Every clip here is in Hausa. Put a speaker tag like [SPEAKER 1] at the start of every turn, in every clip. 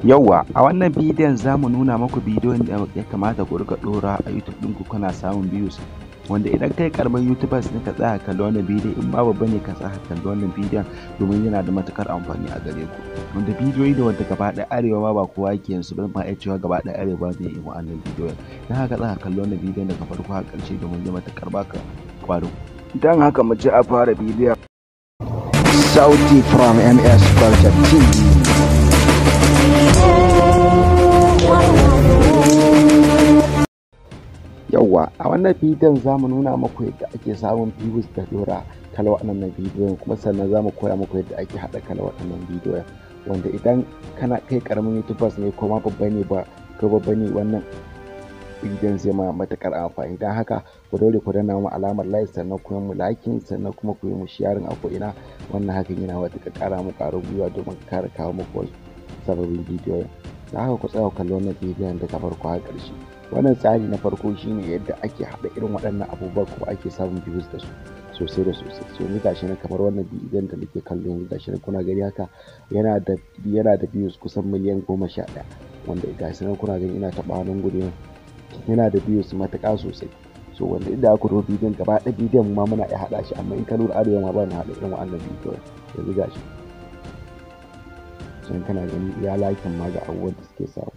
[SPEAKER 1] Yauwa, a wannan bidiyon za mu nuna muku bidiyon da ya kamata ku riƙa ɗora a YouTube ɗinku kuna samun views. Wanda idan kai ƙaramin YouTubers ne ka tsaya ka kalli wannan bidiyon, in ma babba ne ka tsaya ka kalli wannan bidiyon domin yana da matuƙar amfani a gare ku. Wanda bidiyoyi ne wanda gaba ɗaya arewa ma ba kowa yake yin su ba, ma iya cewa gaba ɗaya arewa ba mai yin wa'annan bidiyoyin. Don haka tsaya ka kalli wannan bidiyon daga farko har ƙarshe domin zai matuƙar baka ƙwarin.
[SPEAKER 2] Don haka mu je a fara bidiyon. Sauti from MS Culture TV.
[SPEAKER 1] Yauwa, a wannan bidiyon za mu nuna muku yadda ake samun views da ɗora kala waɗannan bidiyon, kuma sannan za mu koya muku yadda ake haɗa kala waɗannan bidiyon. Wanda idan kana kai ƙaramin YouTubers ne ko ma babba ne ba ko babba ne, wannan bidiyon zai ma matuƙar amfani. Don haka ku daure ku danna mu alamar like, sannan ku yi mu liking, sannan kuma ku yi mu sharing a ko'ina. Wannan hakan yana matuƙar ƙara mu ƙwarin gwiwa domin ƙara kawo muku wasu sababbin bidiyoyin. Don haka ku tsaya ku kalli wannan bidiyon daga farko har ƙarshe. Wannan tsari na farko shine yadda ake haɗa irin waɗannan abubuwa kuma ake samun views da su sosai da sosai. So yanzu gashi nan kamar wannan bidiyon da muke kallo yanzu, gashi nan kuna gani haka, yana da views kusan miliyan 11, wanda gashi nan kuna gani ina taɓa nan gurin, yana da views matuƙa sosai. So wanda inda aka duba bidiyon gaba ɗaya, bidiyon ma muna iya haɗa shi, amma in ka lura arewa ma ba mu haɗa irin waɗannan bidiyon. Yanzu gashi so kana gani iya liking ma ga abubuwan da suke samu.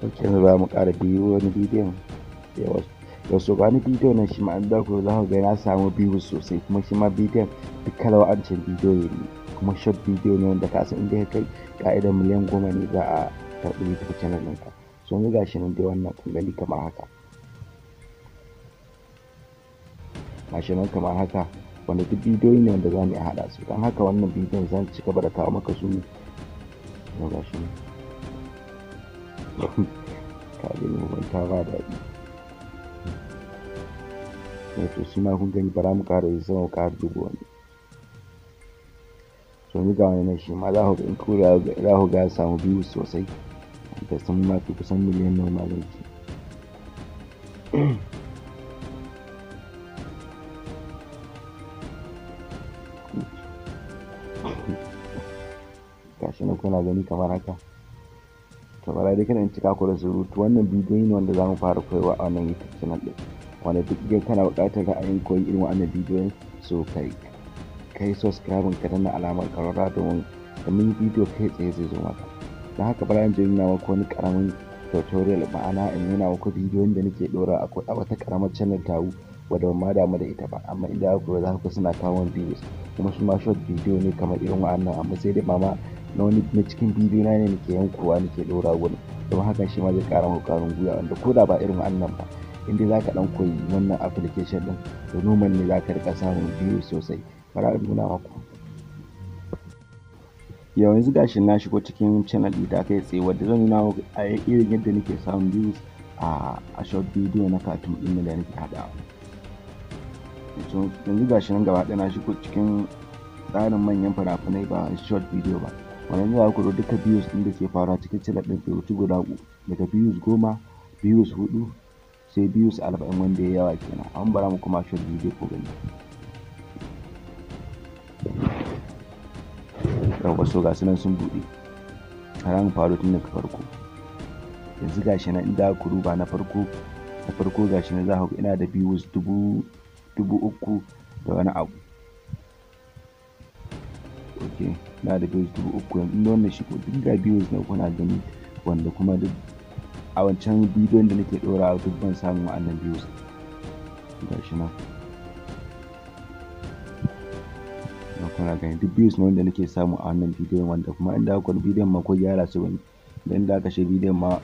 [SPEAKER 1] Ok, yanzu za mu ƙara biyu wani bidiyon. Yau so ga wani bidiyo nan, shi ma an za ku ga ya samu views sosai, kuma shi ma bidiyon duk kala wa'ancan bidiyo ne, kuma short bidiyo ne wanda ka san inda ka kai ƙa'idar miliyan 10 ne za a karɓi YouTube channel ɗinka. So yanzu gashi nan dai wannan kun gani kamar haka, gashi nan kamar haka, wanda duk bidiyoyi ne wanda za mu iya haɗa su. Don haka wannan bidiyon zan ci gaba da kawo maka su. Yau gashi nan ka gani, mugunta ba daɗi. To shi ma kun gani, bara mu ƙara yi sama, mu ƙara duba wani. So yanzu ga wani nan, shi ma za ku ga in ku za ku ga ya samu views sosai, da sun ma fi kusan miliyan nawa ma zan ce. Gashi nan kuna gani kamar haka. To bara dai kada in cika ku da surutu, wannan bidiyoyi ne wanda za mu fara koyarwa a wannan YouTube channel ɗin, wanda duk idan kana buƙatar ra'ayin koyi irin waɗannan bidiyoyin, so kai subscribing, ka danna alamar ƙararrawa domin da mun yi bidiyo kai tsaye zai zo maka. Don haka bara in je nuna maka wani ƙaramin tutorial, ma'ana in nuna muku bidiyoyin da nake ɗora a wata ƙaramar channel tawu wadda ban ma damu da ita ba, amma inda aka za ku suna kawo views, kuma su ma short bidiyo ne kamar irin wa'annan, amma sai dai ba ma na wani na cikin bidiyo na ne nake yankowa nake ɗora wurin. Don hakan shi ma zai ƙara maka ƙwarin gwiwa, wanda ko da ba irin wa'annan ba, in dai zaka ɗan koyi wannan application ɗin, to normal ne zaka riƙa samun views sosai. Bara in nuna maku. Yau yanzu gashi na shigo cikin channel ɗita kai tsaye, wadda zan nuna muku a irin yadda nake samun views a short video na cartoon ɗin da nake haɗawa. Yanzu gashi nan gaba ɗaya na shigo cikin tsarin manyan fina-finai, ba short video ba. Wannan za ku ga duka views ɗin da ke faruwa cikin channel ɗin bai wuci guda daga views 10, views 4, sai views 40, wanda ya yawa kenan. Amma bara mu kuma short video ko gani. Yawwa, so ga su nan sun buɗe. Bara mu faro tun daga farko. Yanzu gashi nan inda ku duba na farko, gashi nan za ku ga ina da views 3,000 da wani abu. Ok, ina da views 3,000 yanzu. Inda wannan shigo duk ga views na kuna gani, wanda kuma duk a wancan bidiyon da nake ɗorawa duk ban samun wa'annan views. Gashi nan na kuna gani, duk views ne wanda nake samu a wannan bidiyon, wanda kuma inda aka bidiyon ma ko gyara su bane da inda aka kashe bidiyon ma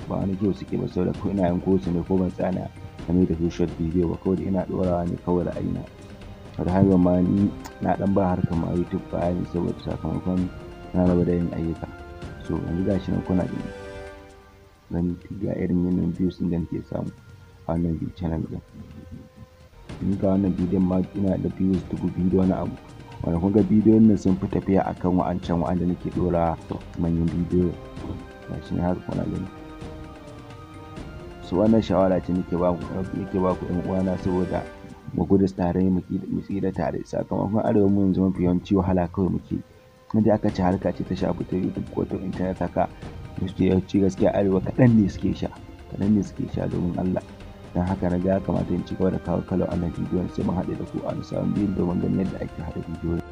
[SPEAKER 1] ba wani kyau suke ba, saboda ko ina yanko su ne ko ban tsaya na mai da su short video ba, kawai ina ɗorawa ne kawai ra'ayina. Wata hanyar ma ni na ɗan ba harkar ma YouTube bayani saboda sakamakon na raba da yin ayyuka. So yanzu gashi nan kuna gani ga irin yanayin views ɗin da nake samu a a wannan channel ɗin. Ni ga wannan bidiyon ma ina da views 2000 da wani abu. Wanda kun ga bidiyon nan sun fi tafiya akan wa'ancan wa'anda nake ɗora manyan bidiyo. Gashi nan haka kuna gani. So wannan shawara ce nake ba ku ƴan uwana saboda mu gudu tare mu tsira tare. Sakamakon arewa mu yanzu mafi yawanci wahala kawai muke. Inda aka ce harka ce ta shafi ta YouTube ko ta internet haka, yawanci gaskiya arewa kaɗan ne suke sha, kaɗan ne suke sha domin Allah. Don haka na ga ya kamata in ci gaba da kawo kalar wannan bidiyon, sai mun haɗe da ku a wani sabon bidiyon domin ganin yadda ake haɗa bidiyo.